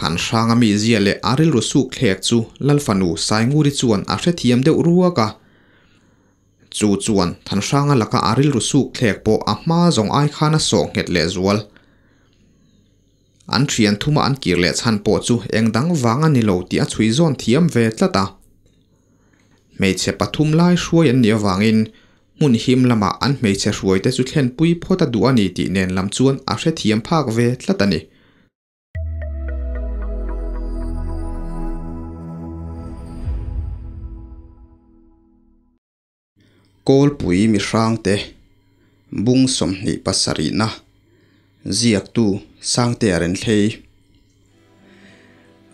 Thanhranga mizia leh a rilru suk thlek chu Lal fanu Sainguri chuan a hrethiam deuh ruak a. Chu chuan Thanhranga laka a rilru suk thlek pawh a hma zawng ai khan a sawh nghet leh zual. An thian thuma an kir leh chhan pawh chu eng dang vang a ni lo tih a chhui zawn thiam ve tlat a. Hmeichhe pathum lai hruai an nih avangin hmun him lamah an hmeichhe hruaite chu thlenpui phawt a duh a ni tih nen lam chuan a hrethiam phak ve tlat a ni. Kawlpui mihrangte bung 27na ziaktu Sangtea Renthlei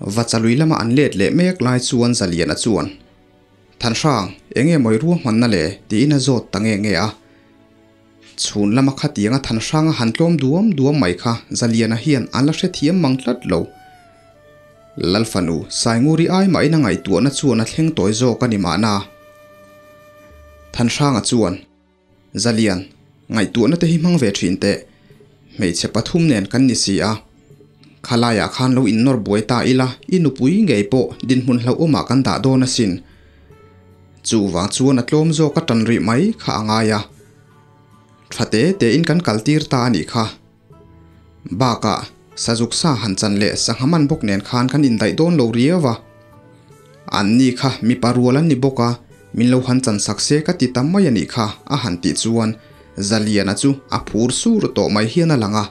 Vachalui lama an let leh mek lai chuan Zaliana chuan Thanhrang, enge mawi ruahmanna le? tiin a zawt ta nge nge a. Chhun lama khatianga Thanhranga han tlawm duam duam mai kha Zaliana hian a la hrethiam mang tlat lo. Lal fanu Sainguri ai mahin a ngaihtuahna chuan a thleng tawi zawk a ni mahna. Thanhranga chuan, Zalian, ngaihtuahna te hi hmang ve thin teh. Hmeichhe pathum nen kan ni si a. Khalaiah khan lo innawr buai ta ila, i nupui ngei pawh dinhmun hlauhawmah kan dah dawn asin. Chuvang chuan a tlawm zawk a tan rih mai kha a ngai a. Tha te tein kan kal tir ta a nih kha. Bakah, sazuk sa han chan leh sangha man bawk nen khan kan indaih dawn lo riau a. An ni kha mipa rual an ni bawk a, min lo han chan sak se ka ti ta mai a nih kha a han tih chuan Zaliana chu a phur sur tawh mai hian a lang a.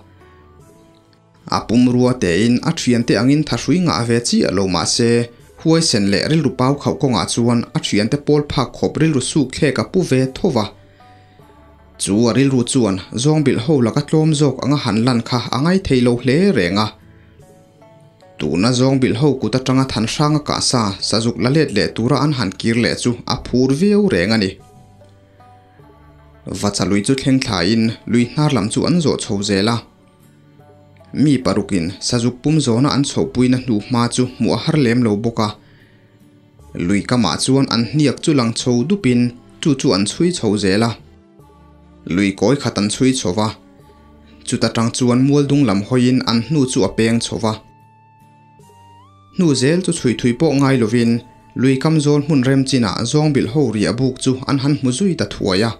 A pumrua tein a thiante angin thahrui ngah ve chiah lo mah se, huaisen leh rilru pau khauh kawngah chuan a thiante pawl phak khawp rilru suk thlek a pu ve tho va. Chu a rilru chuan zawngbilh ho laka tlawm zawk anga han lan kha a ngai thei lo hle reng a. Tuna zawngbilh ho kut atanga Thanhranga kah sa sazuk la let leh tura an han kir leh chu a phur viau reng a ni. Vacha lui chu thleng thlain lui hnar lam chu an zawh chho zel a. Mi parukin sazuk pum zawna an chhohpuina hnu hma chu hmuh a har lem lo bawk a. Lui kamah chuan an hniak chu lang chho dupin chu chu an chhui chho zel a. Lui kawi khat an chhui chho va, chuta tang chuan mual dung lam hawiin an hnu chu a peng chho va. Hnu zel chu chhui thui pawh ngai lovin lui kam zawl hmun rem chinah zawngbilh ho riah buk chu an han hmu zui ta thuai a.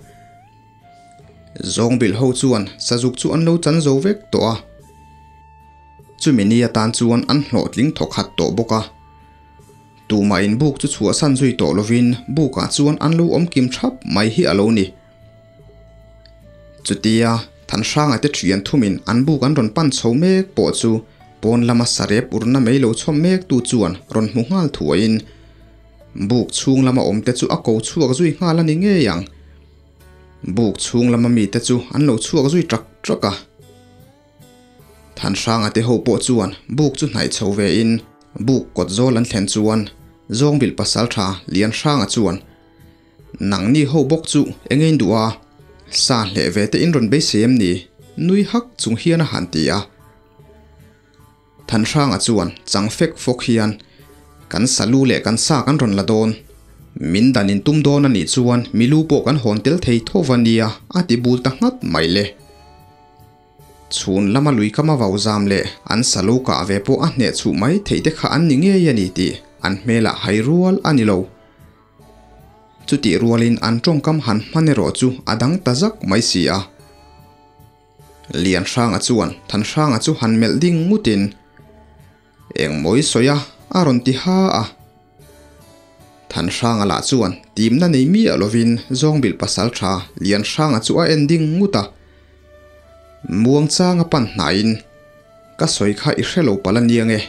Zawngbilh ho chuan sazuk chu an lo chan zo vek tawh a. Chumi ni atan chuan an hlawhtling thawkhat tawh bawk a. Tumah in buk chu chhuahsan zui tawh lovin bukah chuan an lo awm kim thap mai hi a lo ni. Chutia Thanhranga te thian thumin an buk an rawn pan chho mek pawh chu pawn lama sarep urna mai lo chhawm mek tu chuan rawn hmu nghal thuaiin buk chhung lama awm te chu a ko chhuak zui nghal a ni ngei ang. Buk chhung lama mite chu an lo chhuak zui trak trak a. Thanhranga te ho pawh chuan buk chu hnaih chho ve in buk kawt zawl an thlen chuan Zawngbilh pasaltha Lianhranga chuan Nangni ho bawk chu eng in duh a, sa hleh ve te in rawn beisei em ni? nui hak chung hian a han ti a. Thanhranga chuan chang fek fawk hian kan salu leh kan sa kan rawn la dawn. Min dan in tum dawn a nih chuan milu pawh kan hawn tel thei tho va nia a ti bul ta nghat mai le. Chhun lama lui kama vau zam leh an salu kah ve pawh a hneh chhuh mai theih te kha an ni ngei a ni tih an hmelah hai rual a ni lo. Chutih rualin an tawngkam han hman erawh chu a dang ta zak mai si a. Lianhranga chuan Thanhranga chu han melh ding ngutin, Engmawi sawi a, a rawn ti ha a. Thanhranga lah chuan timna nei miah lovin Zawngbilh pasaltha Lianhranga chu a en ding ngut a. Muangchanga pan hnaiin, Ka sawi kha i hre lo palh a nia nge,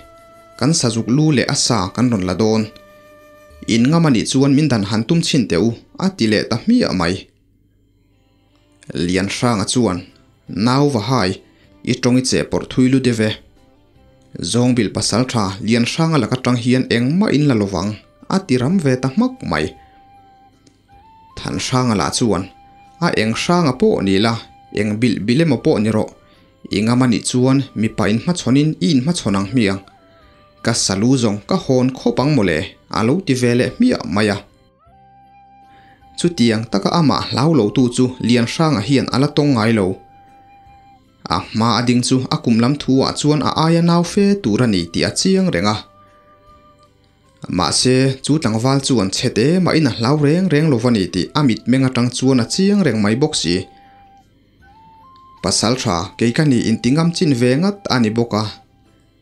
kan sazuk lu leh a sa kan rawn la dawn. In ngam a nih chuan min dan han tum chhin teh u, a ti leh ta hmiah mai. Lianhranga chuan, Nau va hai, i tawng i cheh pawrh thui lu deuh e. Zawngbilh pasaltha Lianhranga laka tang hian engmah in la lovang, a ti ram ve ta hmak mai. Thanhranga lah chuan, A eng hranga pawh ni la, eng bilh bilh emaw pawh ni rawh. I ngam a nih chuan mipa inhmachhawnin i inhmachhawn ang hmiang. Ka salu zawng ka hawn khawp ang mawle, a lo ti ve leh hmiah mai a. Chutiang taka amah hlau lotu chu Lianhranga hian a la tawng ngai lo. A hma a ding chu a kum lam thu ah chuan a aia nau fe tur a ni tih a chiang reng a. Mahse, chu tlangval chuan chhe te mahin a hlau reng reng lo va ni tih a mitmeng atang chuan a chiang reng mai bawk si. Pasal tha kei ka ni inti ngam chin ve ngat a ni bawk a.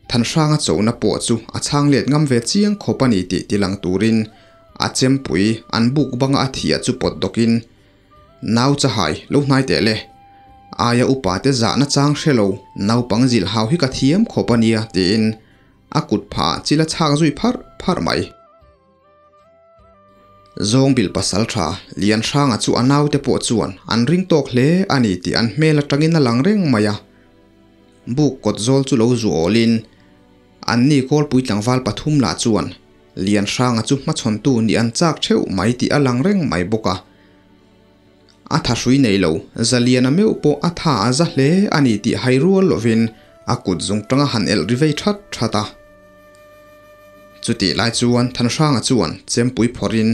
Thanhranga chona pawh chu a chhang let ngam ve chiang khawp a ni tih tilang turin a chempui an buk banga a thiah chu pawt dawkin, Nau chahai lo hnai teh le. Aia upa te zahna chang hre lo naupang zilh hau hi ka thiam khawp a nia tiin a kut phah chil a chhak zui pharh pharh mai. Zawngbil pasal tha Lianhranga chu a naute pawh chuan an ring tawk hle a ni tih an hmel atangin a lang reng mai a. Buk kawt zawl chu lo zu awlin anni kawlpui tlangval pathum lah chuan Lianhranga chu hmachhawntu nih an chak theuh mai tih a lang reng mai bawk a. A thahrui nei lo, Zaliana meuh pawh a tha a za hle a ni tih hai rual lovin a kut zung tanga han elh ri vei that that a. Chutih lai chuan Thanhranga chuan chempui phawrhin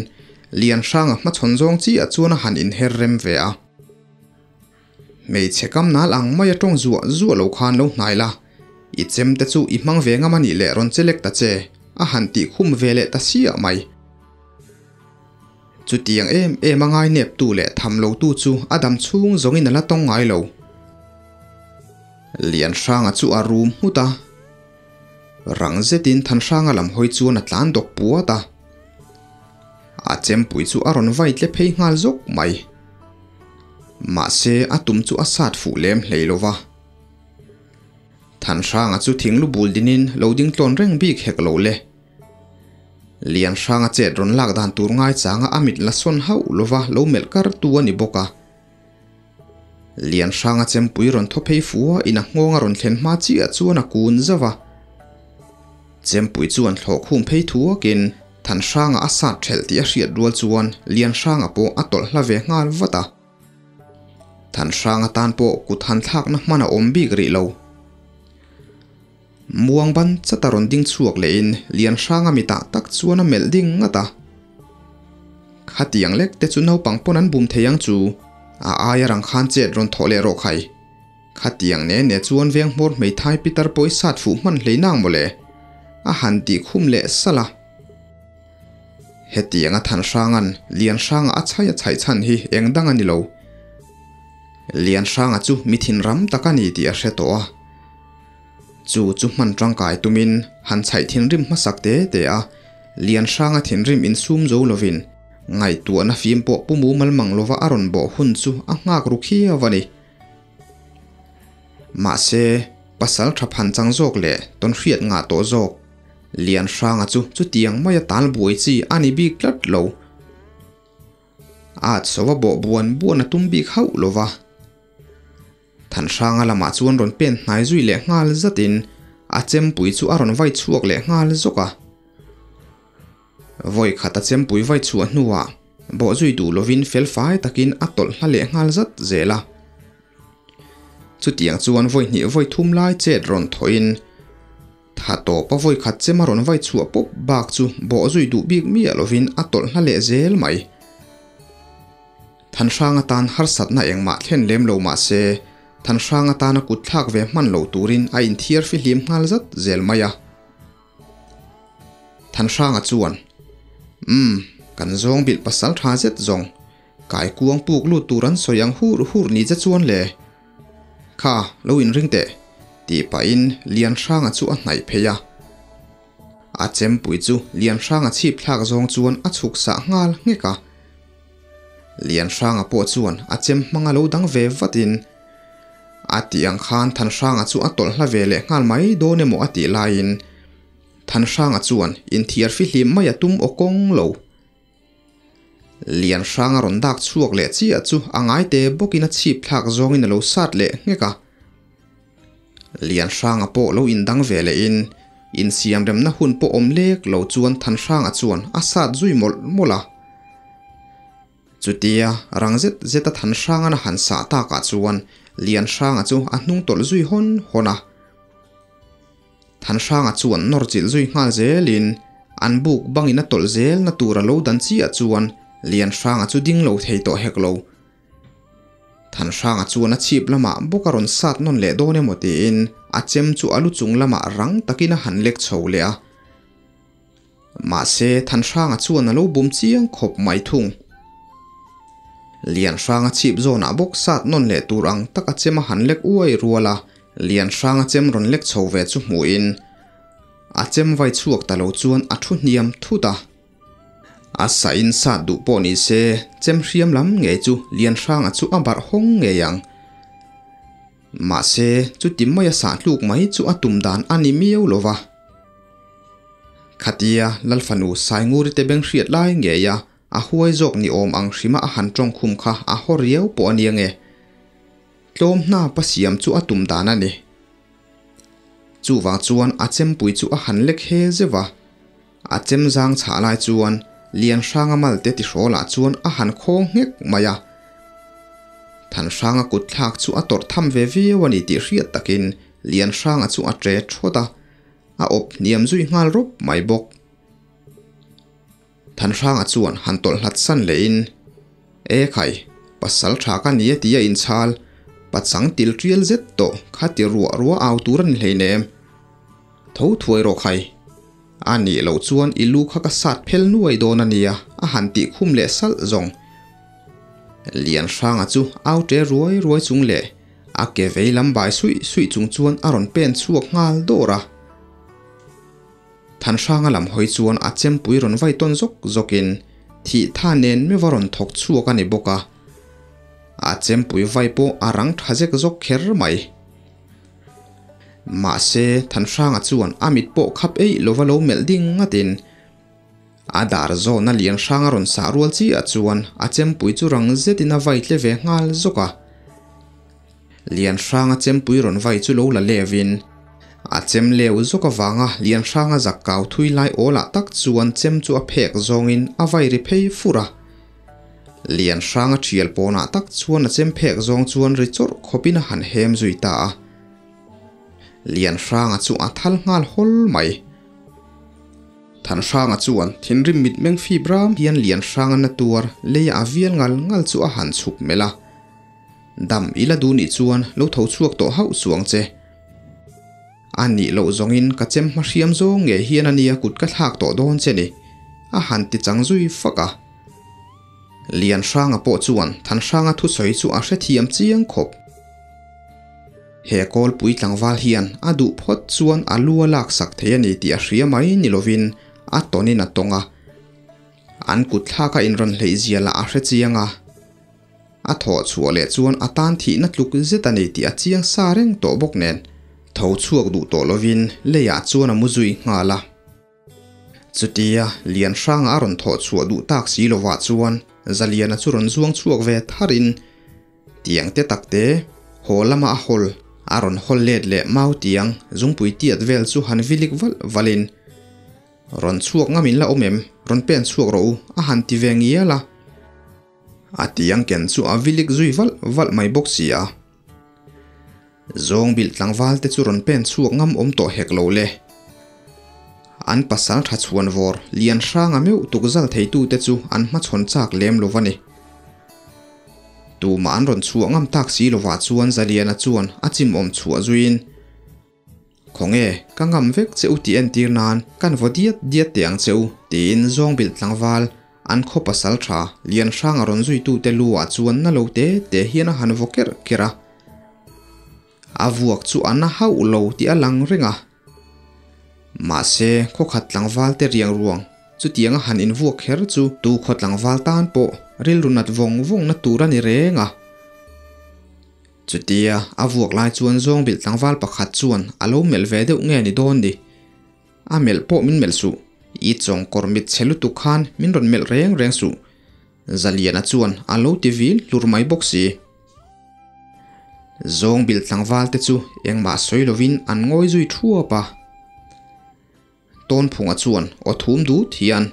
Lianhranga hmachhawn zawng chiah chuan a han inher rem ve a. Hmeichhe kam nal ang mai a tawng zuah zuah lo khan lo hnai la, i chem te chu i hmang ve ngam a nih leh rawn che lek ta che, a han tih khum ve leh ta siah mai. Chutiang em em a ngai nep tu leh tham lo tu chu a dam chhung zawngin a la tawng ngai lo. Lianhranga chu a rum nghut a. Rang zetin Thanhranga lam hawi chuan a tlan dawk puat a. A chempui chu a rawn vai tle phei nghal zawk mai. Mahse a tum chu a sat fuh lem hlei lo va. Thanhranga chu thing lu bul dinin lo ding tlawn reng bik hek lo le. Lianhranga chet rawn lak dan tur ngaichanga a mit la sawn hauh lova lo melh kar tu a ni bawk a. Lianhranga chempui rawn thaw phei fu a, in a nghawng a rawn thlen hma chiah chuan a kun zauh a. Chempui chuan thlawh khum phei thuakin Thanhranga a sat thelh tih a hriat rual chuan Lianhranga pawh a tawlh hla ve nghal vat a. Thanhranga tan pawh kut han thlakna hman a awm bik rih lo. Muang ban chata rawn ding chhuak lehin Lianhranga mitah tak chuan a melh ding ngat a. Khatiang lek te chu naupang pawn an bum thei ang chu, a aia rang khan chet rawn thawh leh rawh khai. Khatiang ne ne chuan veng hmawr hmeithai pitar pawh i sat fuh hman hlei nang mawle, a han tih khum leh salh a. Hetianga Thanhranga'n Lianhranga a chhai a chhaih chhan hi eng dang a ni lo. Lianhranga chu mi thinram tak a ni tih a hre tawh a. Chu chu hman tangkai tumin han chhaih thinrim hmasak te te a, Lianhranga thinrim insum zo lovin ngaihtuahna fim pawh pu mumal mang lova a rawn bawh hun chu a nghak ru khiau a ni. Mahse, pasal tha phan chang zawk leh tawnhriat ngah tawh zawk Lianhranga chu chutiang maia tal buai chi a ni bik tlat lo. At sova bawh buan buan a tum bik hauh lova. Thanhranga lamah chuan rawn pen hnai zui leh nghal zatin a chempui chu a rawn vai chhuak leh nghal zawk a. Vawi khat a chempui vai chhuah hnuah bawh zui duh lovin felfai takin a tawlh hla leh nghal zat zel a. Chutiang chuan vawi hnih vawi thum lai chet rawn thawhin tha tawpa vawi khat chem a rawn vai chhuah pawp bak chu bawh zui duh bik miah lovin a tawlh hla leh zel mai. Thanhrang atan harsatna engmah thlen lem lo mah se, Thanhrang atana kut thlak ve hman lo turin a inthiar fihlim nghal zat zel mai a. Thanhranga chuan, Umm, kan zawng bilh pasal tha zet zawng, kai kuang puk lut tur an sawi ang hur hur ni che chuan le. Kha, lo inring teh, tih pahin Lianhranga chu a hnaih phei a. A chempui chu Lianhranga chhip thlak zawng chuan a chhuk sah nghal nghek a. Lianhranga pawh chuan a chem hmanga lo dang ve vatin a tih ang khan Thanhranga chu a tawlh hla ve leh nghal mai dawn emaw a tih laiin Thanhranga chuan inthiar fihlim mai a tum aw kawng lo. Lianhranga rawn dak chhuak leh chiah chu a ngai te bawkin a chhip thlak zawngin a lo sat leh nghek a. Lianhranga pawh lo indang ve lehin insiamremna hun pawh awm lek lo chuan Thanhranga chuan a sat zui mawlh mawlh a. Chutia rang zet zeta Thanhrangan a han sah takah chuan Lianhranga chu a hnung tawlh zui hawn hawn a. Thanhranga chuan nawr chilh zui nghal zelin an buk bangin a tawlh zelna tur a lo dan chiah chuan Lianhranga chu ding lo thei tawh hek lo. Thanhranga chuan a chhip lamah bawk a rawn sat nawn leh dawn emaw tiin a chem chu a lu chung lamah rang takin a han lek chho leh a. Mahse, Thanhranga chuan a lo bum chiang khawp mai thung. Lianhranga chhip zawnah bawk sat nawn leh tur ang tak a chem a han lek uai rual a, Lianhranga chem rawn lek chho ve chu hmuhin a chem vai chhuak ta lo chuan a thu hniam thut a. A sa in sat duh pawh ni se, chem hriam lam ngei chu Lianhranga chu a barh hawng ngei ang. Mahse, chuti maia sah tluk mai chu a tum dan a ni miau lo va. Khatia Lalfanu Sainguri te beng hriat lai ngeia a huai zawk ni awm ang hrima a han tawng khum kha a haw riau pawh a nia nge. Tlawm hnapa siam chu a tum dan a ni. Chuvang chuan a chempui chu a han lek he zeuh a. A chem zang chhah lai chuan Lianhranga malte tihrawlah chuan a han khawng nghek mai a. Thanhranga kut thlak chu a tawrh tham ve viau a ni tih hriat takin Lianhranga chu a ṭe ṭhawt a, a awp hniam zui nghal rawp mai bawk. Thanhranga chuan han tawlh hlat san lehin, E khai, pasal tha ka ni e ti a inchhal, pachang til tial zet tawh kha ti ruah ruah au tur a ni hleinem. Tho thuai rawh khai. A nih loh chuan i lu kha ka sat phel nuai dawn a nia, a han tih khum leh salh zawng. Lianhranga chu au ṭe ruai ruai chung leh a ke vei lam bai suih suih chung chuan a rawn pen chhuak nghal dawr a. Thanhranga lam hawi chuan a chempui rawn vai tawn zawk zawkin thih tha nen meuh a rawn thawk chhuak a ni bawk a. A chempui vai pawh a rang tha zek zawk kher mai. Mahse, Thanhranga chuan a mit pawh khap eih lova lo melh ding ngatin a dar zawhna Lianhranga rawn sah rual chiah chuan a chempui chu rang zetin a vai tle ve nghal zawk a. Lianhranga chempui rawn vai chu lo la levin a chem leu zawk avanga Lianhranga zak kau thui lai awlah tak chuan chem chu a phek zawngin a vai ri phei fur a. Lianhranga thial pawnah tak chuan a chem phek zawng chuan ri chawrh khawpin a han hem zui ta a. Lianhranga chu a thal nghal hawl mai. Thanhranga chuan thinrim mitmeng fip ram hian Lianhranga na tuar leia a vial ngal ngal chu a han chhuk melh a. Dam i la duh nih chuan lo tho chhuak tawh hauh suang che. A nih loh zawngin ka chem hma hriam zawng ngei hian a nia kut ka thlak tawh dawn che ni, a han ti chang zui fak a. Lianhranga pawh chuan Thanhranga thusawi chu a hrethiam chiang khawp. He kawlpui tlangval hian a duh phawt chuan a lu a laksak thei a ni tih a hria mai ni lovin a tawnin a tawng a. An kut thlak a inrawn hleih zia lah a hre chiang a. A thawh chhuah leh chuan a tan thihna tluk zet a ni tih a chiang sa reng tawh bawk nen tho chhuak duh tawh lovin leiah chuan a mu zui nghal a. Chutia Lianhranga a rawn thawh chhuah duh tak si lovah chuan Zaliana chu rawn zuang chhuak ve tharin tiang te tak te haw lama a hawl a rawn hawl let leh mau tiang zungpui tiat vel chu han vilik valh valhin Rawn chhuak ngam in la awm em? Rawn pen chhuak rawh u a han ti ve ngial a. A tiang ken chu a vilik zui valh valh mai bawk si a. Zawng bilh tlangval te chu rawn pen chhuak ngam awm tawh hek lo le. An pasal tha chhuan vawr lian hranga meuh tuk zal theitu te chu an hmachhawn chak lem lo va ni. Tumah an rawn chhuah ngam tak si lovah chuan Zaliana chuan a chimawm chhuah zuiin, Khawnge, ka ngam vek che u tih entir nan kan vaw diat diat teh ang che u, tiin Zawngbilh tlangval an khaw pasal tha Lianhranga rawn zuitute lu ah chuan na lo te te hian a han vaw kerh kerh a. A vuak chu a na hauh lo tih a lang reng a. Mahse, khawkhat tlangval te riang ruang chutiang a han invuak kher chu tu khaw tlangval tan pawh rilru nat vawng vawng na tur a ni reng a. Chutia a vuak lai chuan Zawngbilh tlangval pakhat chuan a lo melh ve deuh nge ni dawn ni? A melh pawh min melh suh, i chawngkawr mit chhe lutuk khan min rawn melh reng reng suh, Zaliana chuan a lo ti vil hlur mai bawk si. Zawngbilh tlangval te chu engmah sawi lovin an ngawi zui thuap a. Tawnphunga chuan aw thum dut hian,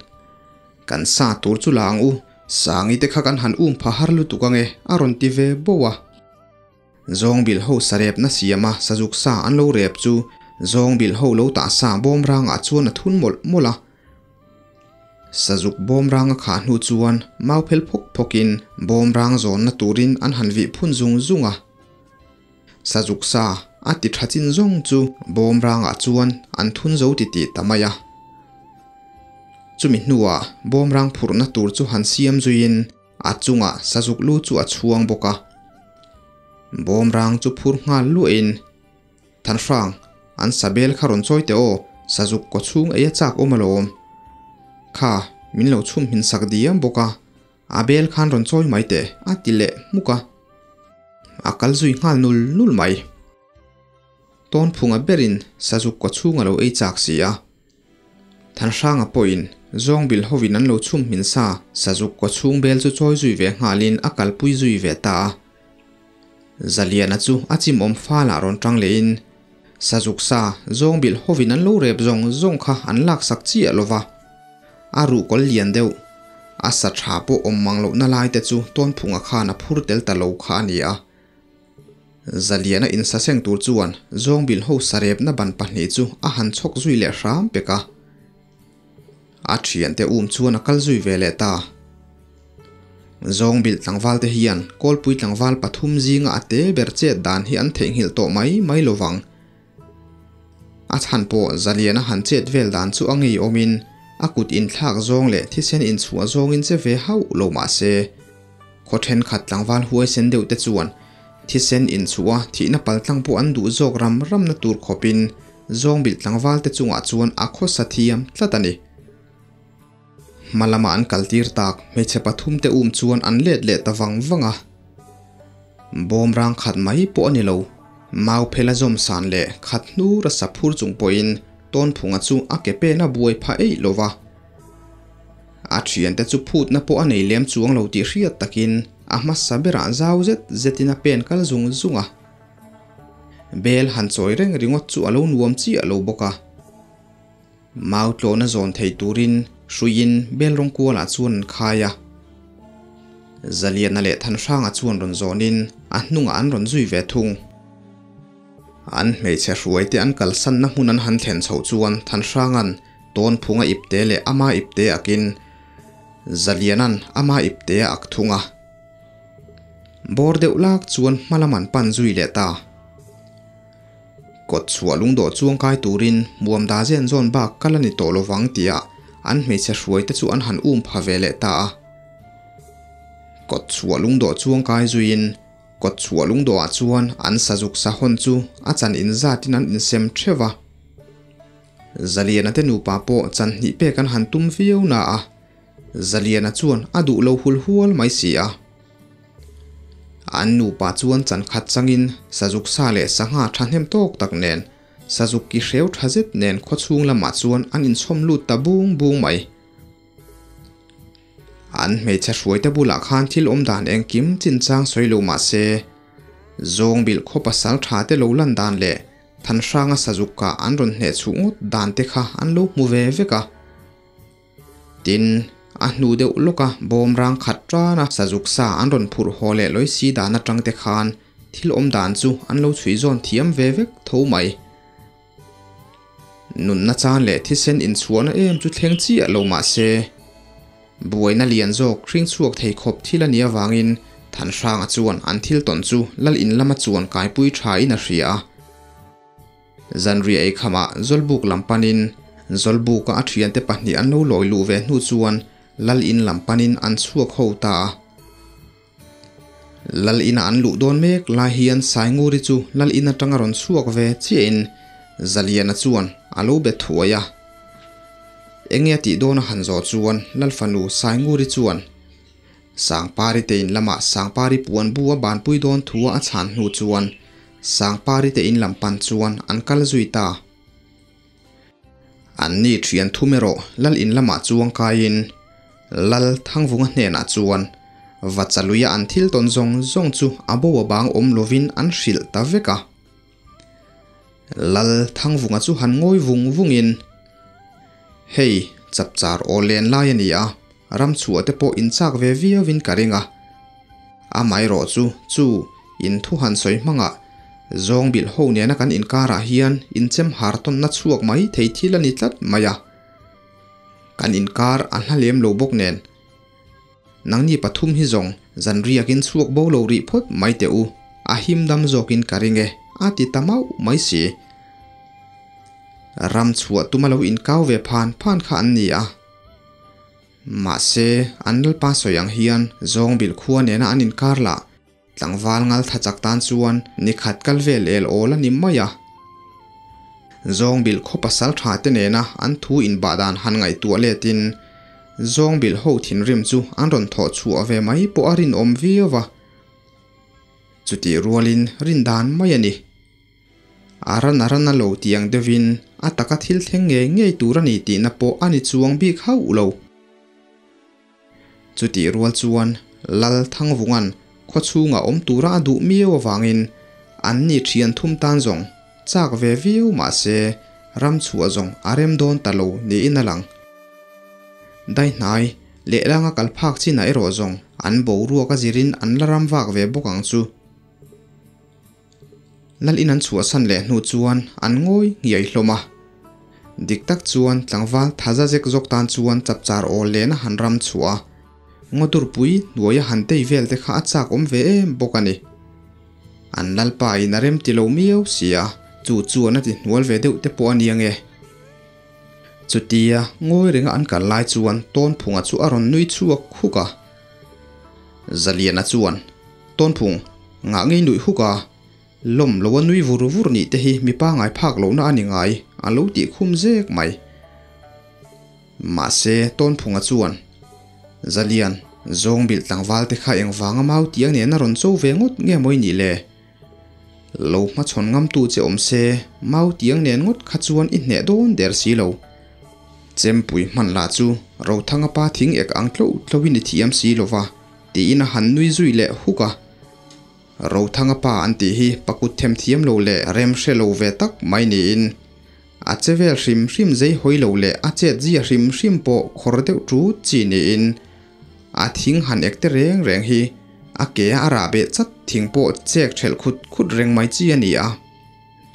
Kan sa tur chu la ang u, Sangi te kha kan han um pha har lutuk ange a rawn ti ve boh a. Zawngbilh ho sa repna siama sazuk sa an lo rep chu Zawngbilh ho lo tah sa bawm rangah chuan a thun mawlh mawlh a. Sazuk bawmrang a khah hnu chuan mau phel phawk phawkin bawmrang zawnna turin an han vih phun zung zung a. Sazuk sa a ti tha chin zawng chu bawmrangah chuan an thun zo titih ta mai a. Chumi hnuah bawmrang phurhna tur chu han siam zuiin a chungah sazuk lu chu a chhuang bawk a. Bawmrang chu phur nghal luahin Thanhrang, an sabel kha rawn chawi teh aw, sazuk kaw chhung ei a chak awm alawm. Kha, min lo chhum hmin sak diam bawk a, a bel khan rawn chawi mai teh, a ti leh hmuk a. A kal zui nghal nul nul mai. Tawnphunga berin sazuk kaw chhung a lo ei chak si a. Thanhranga pawhin Zawngbil hovin an lo chhum hmin sa sazuk kaw chhung bel chu chawi zui ve nghalin a kalpui zui ve ta a. Zaliana chu a chimawm falah rawn tang lehin sazuk sa Zawngbil hovin an lo rep zawng zawng kha an laksak chiah lo va, a ruhkawl lian deuh a sa tha pawh awm mang lohna lai te chu Tawnphunga khan a phur tel ta lo kha a ni a. Zaliana insaseng tur chuan Zawngbil ho sarepna ban pahnih chu a han chhawk zui leh hram pek a. A thiante um chuan a kal zui ve leh ta. Zawngbil tlangval te hian Kawlpui tlangval pathum zinga a te ber chet dan hi an theihnghilh tawh mai mai lo vang. A chhan pawh Zaliana han chet vel dan chu a ngeiawmin a kut inthlak zawng leh thisen inchhuah zawngin che ve hauh lo mah se, Khaw thenkhat tlangval huaisen deuh te chuan thisen inchhuah a thihna paltlang pawh an duh zawk ram ramna tur khawpin Zawngbilh tlangval te chungah chuan a khawsa thiam tlat a ni. Hma lama an kaltir tak hmeichhe pathum te um chuan an let leh ta vang vang a. Bawm rang khat mai pawh a ni lo. Mau phela zawm san leh khat hnur a sa phur chung pawhin Tawnphunga chu a ke pen a buai phah eih lo va. A thiante chu phutna pawh a nei lem chuang lo tih hriat takin a hmasa berah zau zet zetin a pen kal zung zung a. Bel han chawi reng ringawt chu a lo nuam chiah lo bawk a. Mau tlawhna zawn thei turin hruiin bel rawng kualah chuan an khai a. Zaliana leh Thanhranga chuan rawn zawnin a hnungah an rawn zui ve thung. An hmeichhe hruaite an kalsanna hmun an han thlen chhoh chuan Thanhranga'n Tawnphunga ipte leh ama ipte akin Zaliana'n ama ipte a ak thung a. Bawr deuh lak chuan hma lam an pan zui leh ta. Kawt chhuah lungdawh chuang kai turin muam da zen zawn bak kal a ni tawh lovang tia an hmeichhe hruaite chu an han um pha ve leh ta a. Kawt chhuah lungdawh chuang kai zuiin Kawt chhuah lungdawhah chuan an sazuk sahawn chu a chan inzatin an insem theuh a. Zaliana te nupa pawh chan hnih pek an han tum viau na a, Zaliana chuan a duh lo hul hual mai si a. An nupa chuan chan khat changin sazuk sa leh sangha thahnem tawk tak nen, sazuk ki hreu tha zet nen khawchhung lamah chuan an inchhawm lut ta bung bung mai. An hmeichhe hruaite bulah khan thil awm dan engkim chinchang sawi lo mah se, Zawngbilh khaw pasal tha te lo lan dan leh Thanhranga sazuk kah an rawn hneh chhuh ngawt dan te kha an lo hmu ve vek a. Tin, a hnu deuh lawka bawm rang khat tana sazuk sa an rawn phurh haw leh lawi si dan atang te khan thil awm dan chu an lo chhui zawn thiam ve vek tho mai. Nunna chan leh thisen inchhuahna em chu thleng chiah lo mah se, buaina lian zawk hring chhuak thei khawp thil a nih avangin Thanhranga chuan an thil tawn chu lal in lama chuan kaipui tha in a hria a. Zanriah ei khamah Zawlbuk lam panin Zawlbuka a thiante pahnih an lo lawi luh ve hnu chuan lal in lam panin an chhuak ho ta a. Lal ina an luh dawn mek lai hian Sainguri chu Lal in atanga rawn chhuak ve chiahin Zaliana chuan a lo be thuai a. Enge a tih dawn a han zawh chuan Lal fanu Sainguri chuan Sangpari te in lamah Sangpari puan bu a banpui dawn thu a chhan hnu chuan Sangpari te in lam pan chuan an kal zui ta. An ni thian thum erawh Lal in lamah chuang kaiin Lal Thangvunga hnenah chuan Vachaluia an thil tawn zawng zawng chu a bo a bang awm lovin an hrilh ta vek a. Lal Thangvunga chu han ngawi vung vungin, Hei, chapchar aw len lai a ni a, ram chhuah te pawh in chak ve viauin ka ring a. Amaherawh chu chu in thu han sawi hmangah Zawngbilh ho nena kan inkarah hian inchem har tawnna chhuak mai thei thil a ni tlat mai a. Kan inkar a hla lem lo bawk nen. Nangni pathum hi zawng zan riakin chhuak bo lo rih phawt mai teh u, a him dam zawkin ka ring e, a ti ta mauh mai si. Ram chhuah tuma lo inkau ve phan phan kha an ni a. Mahse, an lalpa sawi ang hian Zawngbilh khua nena an inkar lah Tlangval ngal tha chak tan chuan ni khat kal vel el awl a ni mai a. Zawngbilh khaw pasal tha te nena an thu inbah dan han ngaihtuah letin Zawngbilh ho thinrim chu an rawn thawh chhuah ve mai pawh a rinawm viau va. Chutih rualin rindan mai a ni. A ran a ran a lo ti ang deuhin a taka thil thleng ngei ngei tur a ni tihna pawh a ni chuang bik hauh lo. Chutih rual chuan Lal Thangvunga'n khawchhungah awm tura a duh miau avangin an ni thian thum tan zawng chak ve viau mah se ram chhuah zawng a rem dawn ta lo niin a lang. Daihnai lehlanga kal phak chinah erawh zawng an boruak a zirin an la ram vak ve bawk ang chu. Lal in an chhuahsan leh hnu chuan an ngawi ngiai hlawm a. Dik tak chuan tlangval thaza zek zawk tan chuan chapchar awl lehna han ram chhuah a, ngawdurpui hnuaia han tei vel te kha a chak awm ve em bawk a ni. An lalpa in a rem ti lo miau si a, chu chuan a ti hnual ve deuh te pawh a nia nge. Chutia ngawi renga an kal lai chuan Tawnphunga chu a rawn nui chhuak huk a. Zaliana chuan, Tawnphung, ngah ngei nuih huk a, lawm lo a nui vur vur nih te hi mipa ngai phak lohna a ni ngai, a lo tih khum zek mai. Mahse, Tawnphunga chuan, Zalian, Zawngbilh tlangval te kha engvanga mau tiang nen a rawn cho ve ngawt nge mawi nih le? Lo hmachhawn ngamtu che awm se, mau tiang nen ngawt kha chuan i hneh dawn der si lo. Chempui hman lah chu Rothanga pa thing ek ang tlo tloin i thiam si lo va, tiin a han nui zui leh huk a. Rothanga pa an tih hi pakut them thiam lo leh rem hre lo ve tak mai niin, a che vel hrim hrim zei hawi lo leh a chet zia hrim hrim pawh khawr deuh tut chi niin, A thing han ek te reng reng hi a ke a rah beh chat thing pawh chek thelh khut khut reng mai chi a ni a.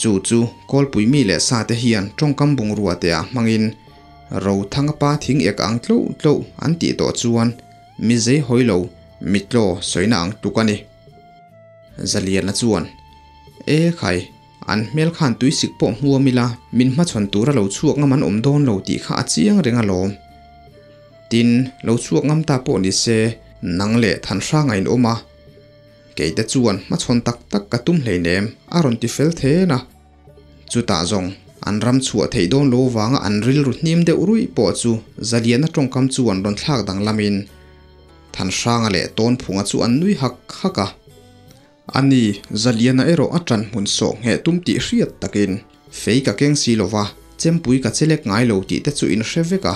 Chu chu Kawlpui mi leh sa te hian tawngkam bungrua te ah hmangin Rothanga pa thing ek ang tlo tlo an tih tawh chuan mi zei hawi lo mitlaw sawina ang tluk a ni. Zaliana chuan, E khai, an hmel khan tuisik pawh hmuam ila min hmachhawn tura lo chhuak ngam an awm dawn lo tih kha a chiang reng alawm. Tin, lo chhuak ngam ta pawh ni se, nang leh Thanhranga in awm a. Keite chuan hmachhawn tak tak ka tum hleinem, a rawn ti fel then a. Chutah zawng, an ram chhuah theih dawn lo vanga an rilru hnim deuh ruih pawh chu Zaliana tawngkam chuan rawn thlak danglamin Thanhranga leh Tawnphunga chu an nui hak hak a. Ani, Zaliana erawh a ṭan hmun sawh ngheh tum tih hriat takin, Fei ka keng si lova, chempui ka chelek ngai lo tih te chu in hre vek a.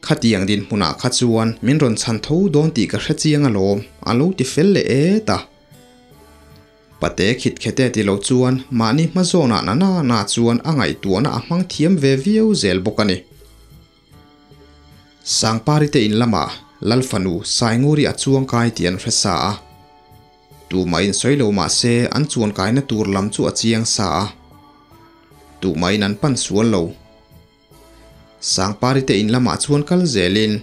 Khatiang dinhmunah kha chuan min rawn chhan tho dawn tih ka hre chiang alawm, a lo ti fel leh et a. Pate khit khete ti lo chuan mahni hma zawnah na na na chuan a ngaihtuahna a hmang thiam ve viau zel bawk a ni. Sangpari te in lamah Lal fanu Sainguri a chuang kai tih an hre sa a. Tumah in sawi lo mah se an chuan kaina tur lam chu a chiang sa a. Tumah in an pan sual lo. Sangpari te in lamah chuan kal zelin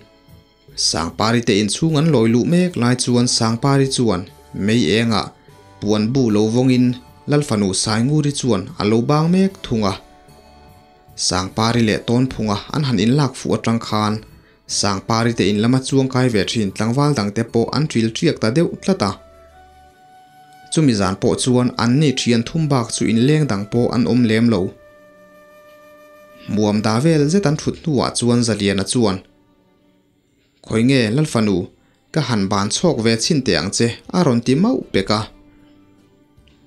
Sangpari te inchhung an lawi luh mek lai chuan Sangpari chuan mei engah puan bu lo vawngin Lal fanu Sainguri chuan a lo bang mek thung a. Sangpari leh Tawnphunga an han inlak fuh atang khan Sangpari te in lama chuangkai ve thin tlangval dangte pawh an ṭil ṭiak ta deuh tlat a. Chumi zan pawh chuan anni ṭhian thum bak chu inleng dang pawh an awm lem lo. Muam da vel zet an ṭhut hnuah chuan Zaliana chuan, Khawi nge Lalfanu, ka han ban chhawk ve chhin teh ang che, a rawn ti mauh pek a.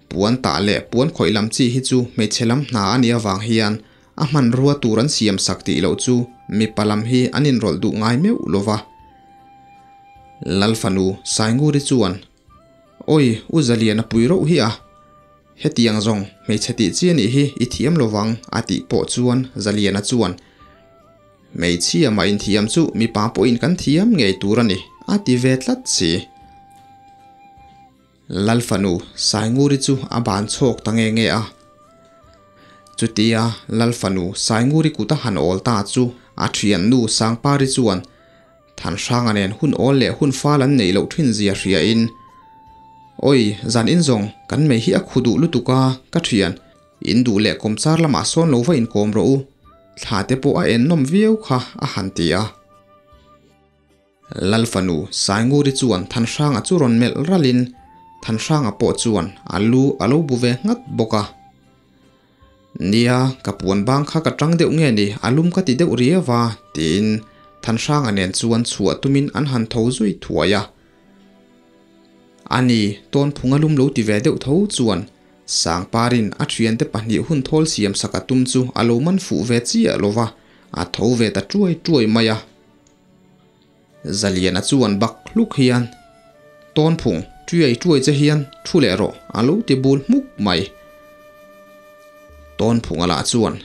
Puan tah leh puan khawih lam chi hi chu hmeichhe lam hna a nih avang hian a hmanrua tur an siam sak tih loh chu mipa lam hi an inrawlh duh ngai meuh lo va. Lalfanu Sainguri chuan, Awi, U Zaliana pui rauh hi a. Hetiang zawng hmeichhe tih chi a nih hi i thiam lo vang, a tih pawh chuan Zaliana chuan, Hmeichhia mah inthiam chu mipa pawhin kan thiam ngei tur a ni, a ti ve tlat si. Lalfanu Sainguri chu a ban chhawk ta nge nge a. Chutia Lal fanu Sainguri kut a han awl ta chu a thiannu Sangpari chuan Thanhranga nen hun awl leh hun fal an neih loh thin zia hriain, Awi, zan in zawng, kan mei hi a khu duh lutuk a, ka thian, in duh leh kawmchar lamah sawn lo va inkawm rawh u, thla te pawh a ennawm viau kha, a han ti a. Lal fanu Sainguri chuan Thanhranga chu rawn melh ralin Thanhranga pawh chuan a lu a lo bu ve nghat bawk a. Nia, ka puan bang kha ka tang deuh nge ni, a lum ka ti deuh riau a, tiin Thanhranga nen chuan chhuah tumin an han tho zui thuai a. Ani, tawnphung a lum lo ti ve deuh tho chuan Sangparin a thiante pahnih hun thawl siam sak a tum chu a lo man fuh ve chiah lo va, a tho ve ta tuai tuai mai a. Zaliana chuan bak hluk hian, Tawnphung, tuiai tuai che hian thu leh rawh, a lo ti bul hmuk mai. Tawnphunga lah chuan,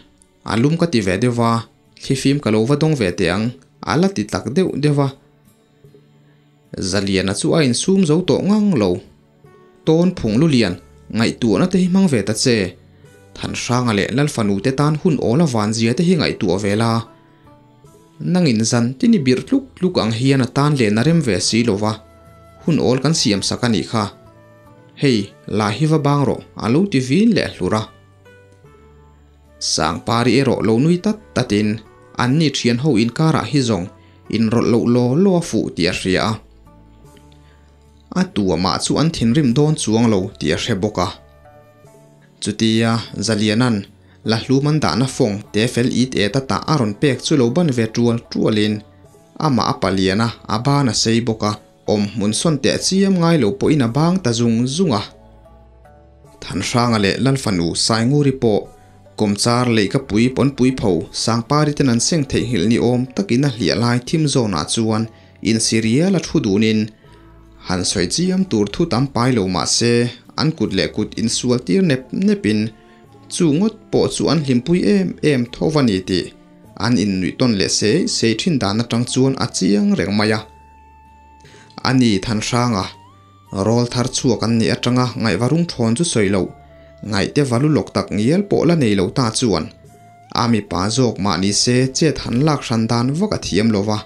A lum ka ti ve deuh va, thlifim ka lo va dawng ve teh ang, a la ti tak deuh deuh va. Zaliana chu a insum zo tawh ngang lo. Tawnphung lulian, ngaihtuahna te hi hmang ve ta che. Thanhranga leh Lalfanu te tan hun awl a vanzia te hi ngaihtuah ve la. Nangin zan tini birh tluk tluk ang hian a tan lehna rem ve si lo va, hun awl kan siam sak a nih kha. Hei, la hi va bang rawh, a lo ti vin leh hlur a. Sangpari erawh lo nui tat tatin anni thian ho inkarah hi zawng inrawlh loh law law a fuh tih a hria a. A tu amah chu an thinrim dawn chuang lo tih a hre bawk a. Chutia Zaliana'n la hlum an dahna fawng te fel it et a tah a rawn pek chu lo ban ve tual tualin amah a palian a, a ban a sei bawk a, awm hmun sawn teh chiam ngai lo pawhin a bang ta zung zung a. Thanhranga leh Lalfanu Sainguri pawh kawmchar leihkapui pawnpui pho Sangpari ten an seng theihnghilh ni awm takin a hliah lai thim zawnah chuan Insirial a thu dunin han sawi chiam tur thu tam pai lo mah se an kut leh kut insual tir nep nepin chu ngawt pawh chu an hlimpui em em tho va ni tih an innuih tawn leh sei sei thin dan atang chuan a chiang reng mai a. A ni Thanhranga rawl thar chhuak an nih atanga ngaihvarung thawn chu sawi loh ngaihte valu lawk tak ngial pawh la nei lo ta chuan a mipa zawk mah ni se chet han lak hran dan vak a thiam lo va.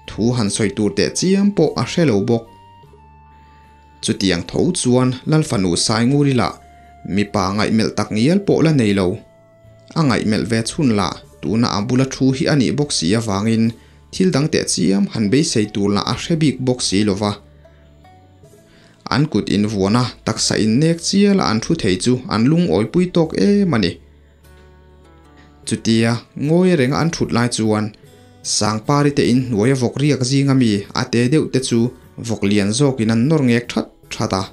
Thu han sawi tur teh chiam pawh a hre lo bawk. Chutiang tho chuan Lal fanu Sainguri lah mipa ngaihmelh tak ngial pawh la nei lo. A ngaihmelh ve chhun lah tuna a bula thu hi a nih bawk si avangin thil dang teh chiam han beisei tur lah a hre bik bawk si lo va. An kut invuana taksa innek chiala an thu thei chu an lungawipui tawk em a ni. Chutia ngawi renga an thut lai chuan Sangpari te in hnuaia vawk riak zinga mi a te deuh te chu vawk lian zawkin an nawr ngek that that a.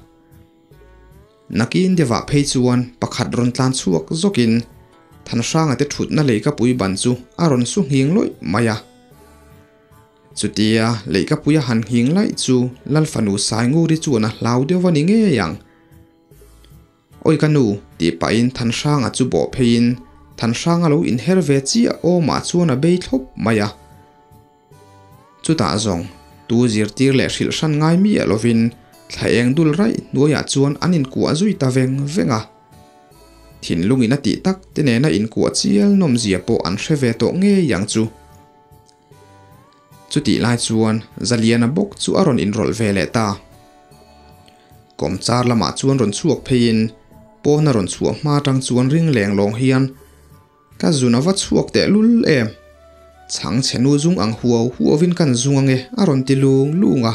Nakin deuhah phei chuan pakhat rawn tlan chhuak zawkin Thanhranga te thutna leikapui ban chu a rawn su nghing lawih mai a. Chutia leikapui a han nghing laih chu Lal fanu Sainguri chuan a hlau deuh a ni ngei ang. Awi ka nu, tih pahin Thanhranga chu bawh pheiin Thanhranga lo inher ve chiah awmah chuan a bei thlawp mai a. Chutah zawng, tu zirtir leh hrilh hran ngai miah lovin thla eng dul raih hnuaiah chuan an inkuah zui ta veng veng a. Thinlungin a tih tak te nena inkuah chial nawmzia pawh an hre ve tawh ngei ang chu. Chutih lai chuan Zaliana bawk chu a rawn inrawlh ve leh ta. Kawmchar lamah chuan rawn chhuak pheiin pawn a rawn chhuah hma atang chuan ring leng lawng hian ka zun a va chhuak teh lul em. Chhang chhe nu zung ang huau huauin kan zung ange a rawn ti lung lung a.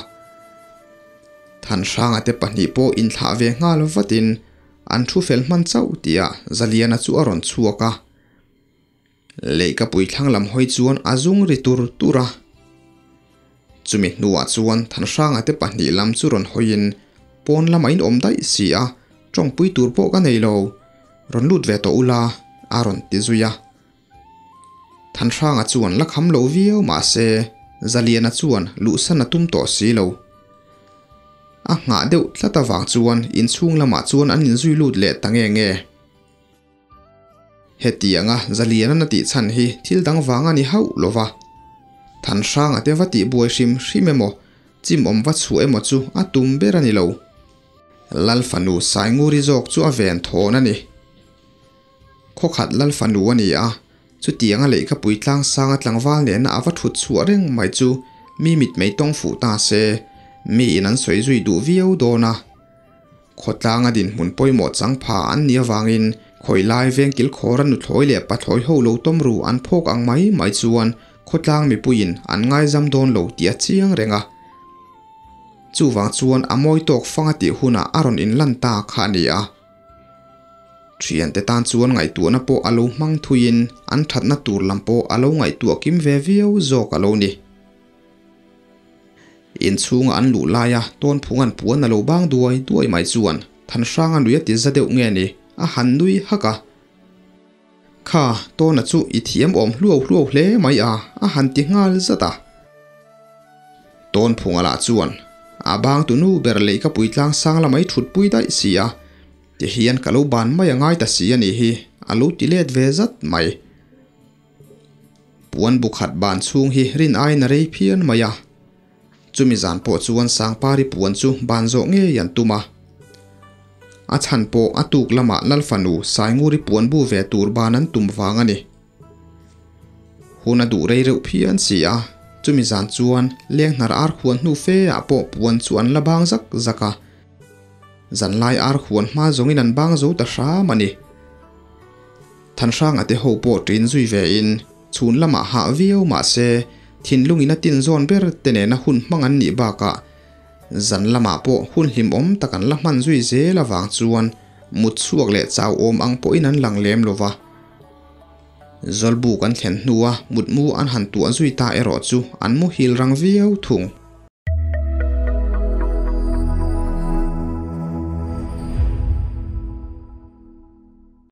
Thanhranga te pahnih pawh inthlah ve nghal vatin an thu fel hman chauh tihah Zaliana chu a rawn chhuak a. Leihkapui thlang lam hawi chuan a zung ri tur tur a. Chumi hnuah chuan Thanhranga te pahnih lam chu rawn hawiin pawn lamah in awm daih si a, tawngpui tur pawh ka nei lo, rawn lut ve tawh ula, a rawn ti zui a. Thanhranga chuan la kham lo viau mah se Zaliana chuan luhsan a tum tawh si lo. A nghah deuh tlat avang chuan inchhung lamah chuan an inzui lut leh ta nge nge. Hetianga Zaliana na tih chhan hi thil dang vang a ni hauh lo va. Thanhranga te va tih buai hrim hrim emaw, chim awm va chhuah emaw chu a tum ber a ni lo. Lal fanu Sainguri zawk chu a ven thawn a ni. Khawkhat lal fanu a ni a, chutianga lehkhapui tlangsanga tlangval nena a va thut chhuah reng mai chu mi mitmei tawng fuh ta se, miin an sawi zui duh viau dawn a. Khawtlanga dinhmun pawimawh chang pha an nih avangin khawi lai veng kilkhawra nuthlawi leh pathlawi ho lo tawm ru an phawk ang mai mai chuan khawtlang mipuiin an ngaizam dawn lo tih a chiang reng a. Chuvang chuan a mawi tawk fang a tih hunah a rawn inlan ta kha a ni a. Thiante tan chuan ngaihtuahna pawh a lo hmang thuiin an thatna tur lam pawh a lo ngaihtuah kim ve viau zawk a lo ni. Inchhunga an luh laia tawnphung an puan a lo bang duai duai mai chuan Thanhranga nui a ti za deuh nge ni, a han nui hak a. Kha, tawna chu i thiam awm hluau hluau hle mai a, a han ti nghal zat a. Tawnphunga lah chuan a bang tunu ber lei ka puitlang sang lamai thutpui daih si a, ti hian ka lo ban mai a ngai ta si a nih hi, a lo ti let ve zat mai. Puan bu khat ban chhung hi rin aiin a rei phian mai a. Chumi zan pawh chuan Sangpari puan chu ban zawh ngei an tum a. A chhan pawh a tuk lamah Lalfanu Sainguri puan bu ve tur ban an tum vang a ni. Hun a duh rei reuh phian si a, chumi zan chuan lenghnar ar khuan hnu fe ah pawh puan chu an la bang zak zak a. Zanlai ar khuan hma zawngin an bang zo ta hram a ni. Thanhranga te ho pawh ṭin zui ve in chhun lamah hah viau mah se thinlungin a tin zawn ber te nena hun hmang an nih bakah zan lamah pawh hun hlimawm tak an la hman zui zel avang chuan mut chhuak leh chau awm ang pawhin an lang lem lo va. Zawlbuk an thlen hnua mutmu an han tuah zui ta erawh chu an muhil rang viau thung.